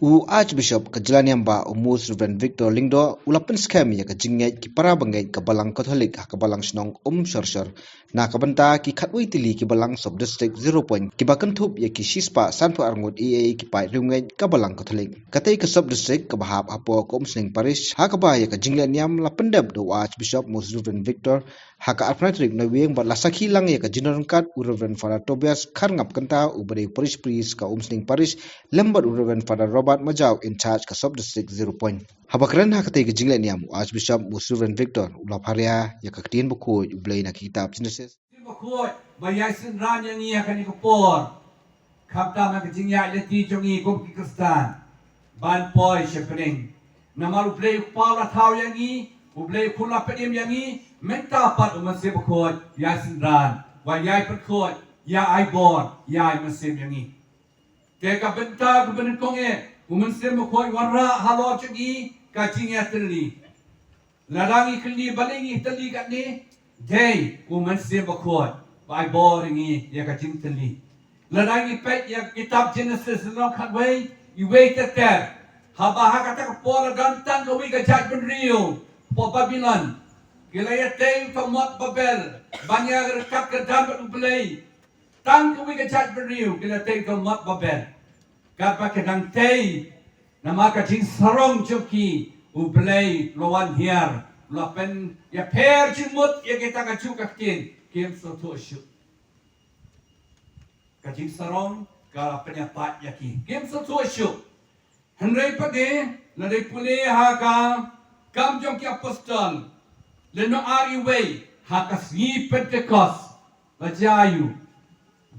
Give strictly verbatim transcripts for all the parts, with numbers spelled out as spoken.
U Archbishop ka jylla Niam Bah, u Most Reverend Victor Lyngdoh, u la pynskhem ïa ka jingngeit ki para bangeit ka Balang Katholik ha ka Balang Shnong Umshyrshar, na ka bynta ki khatwei tylli ki Balang Sub District Zero Point kiba kynthup ïa ki shispah sanphew arngut ïa ki paid riewngeit ka Balang Katholik. Katei ka Sub District kaba hap hapoh ka Umsning Parish, ha kaba ïa ka jingleh niam la pyndep da u Archbishop Most Reverend Victor ha ka arphew tarik Naiwieng, bad la sakhi lang ïa ka jingdon ryngkat u Reverend Father Tobias Kharngap Kynta, uba dei u Parish Priest ka Umsning Parish, lem bad u Reverend Father Robert Majaw, in charge ka Sub District Zero Point. Haba kren ha katei ka jingleh niam, u Archbishop Most Reverend Victor u la pharia ïa ka Ktien Bakhuid U Blei na ki kitab Genesis. Ktien Bakhuid ba ïai synran ïa ngi ha kane ka por. Khamtam ha ka jingïaid lynti jong ngi kum ki Khristan ban poi sha bneng. Namar U Blei U Kpa u la thaw ïa ngi, U Blei U Khun la pynim ïa ngi, mynta pat U Mynsiem Bakhuid ïai synran, ba ïai pynkhuid, ïai bor, ïai mynsiem ïa ngi. Te ka bynta kaba nyngkong eh, U Mynsiem Bakhuid wanrah halor jong ngi ka jingïatylli. Lada ngi kylli balei ngi tylli katne, dei U Mynsiem Bakhuid ba ai bor ïa ngi ïa ka jingtylli. Lada ngi peit ïa kitab Genesis lynnong khatwei, iwei ter ter. Haba ha kata ka por la don tang kawei ka jaitbynriew hapoh Babilon. Ki la ïatei uta u mot Babel ban ïaryngkat kyrdan bad U Blei. Tang kawei ka jaitbynriew ki la tei uta u mot Babel. Katba ki dang tei, namar ka jingsarong jong ki, U Blei u la wan hiar, u la pynïapher jingmut ïa kita ka juk ka ktien, kim sngewthuh shuh. Ka jingsarong ka la pynïapait ïa ki, kim sngewthuh shuh. Hynrei pat de, lada pule ha ka Kam Jong Ki Apostol, lynnong ar, iwei, ha ka sngi Pentekost, la jia aïu?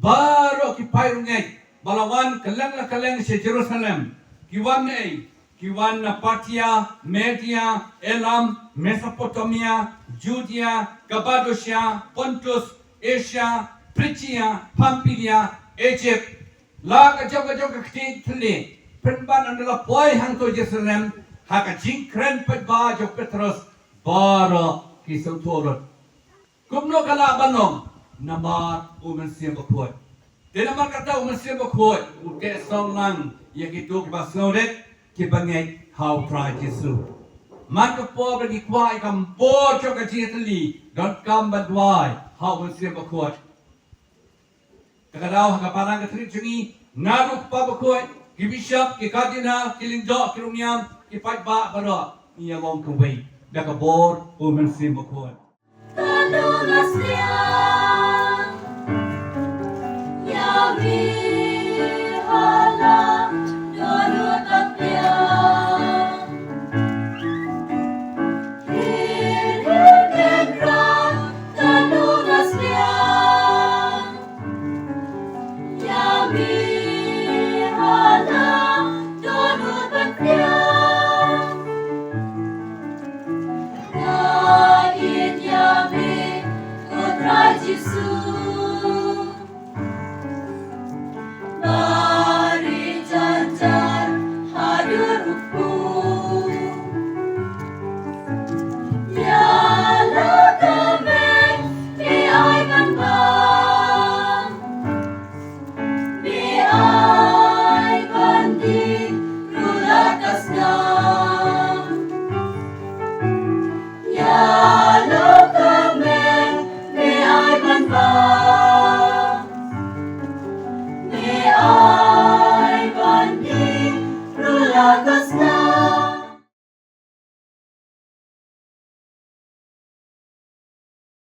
Baroh ki paid riewngeit ba la wan kylleng la kylleng sha Jerusalem, ki wan naei? Ki wan na Parthia, Media, Elam, Mesopotamia, Judia, Kapadosia, Pontus, Asia, Phrigia, Pampilia, Egypt, la ka jong ka jong ka kti thylli, pynban ynda la poi hangto Jerusalem, ha ka jingkren paidbah jong Petros, baroh ki sngewthuh lut. Kumno ka lah ban long? Namar U Mynsiem Bakhuid. Te namar kata U Mynsiem Bakhuid u teh song lang ïa kito kiba sngewrit, kiba ngeit ha U Trai Jisu. Man ka por ba ngi kwah ïa ka bor jong ka jingïatylli, donkam ban duwai ha U Mynsiem Bakhuid. Te ka daw ha ka balang ka tynrai jong ngi, nga ruh, Kpa Bakhuid, ki bishop, ki cardinal, ki lyngdoh, ki rangïam, ki paidbah baroh, ngi ïa long kawei da ka bor U Mynsiem Bakhuid.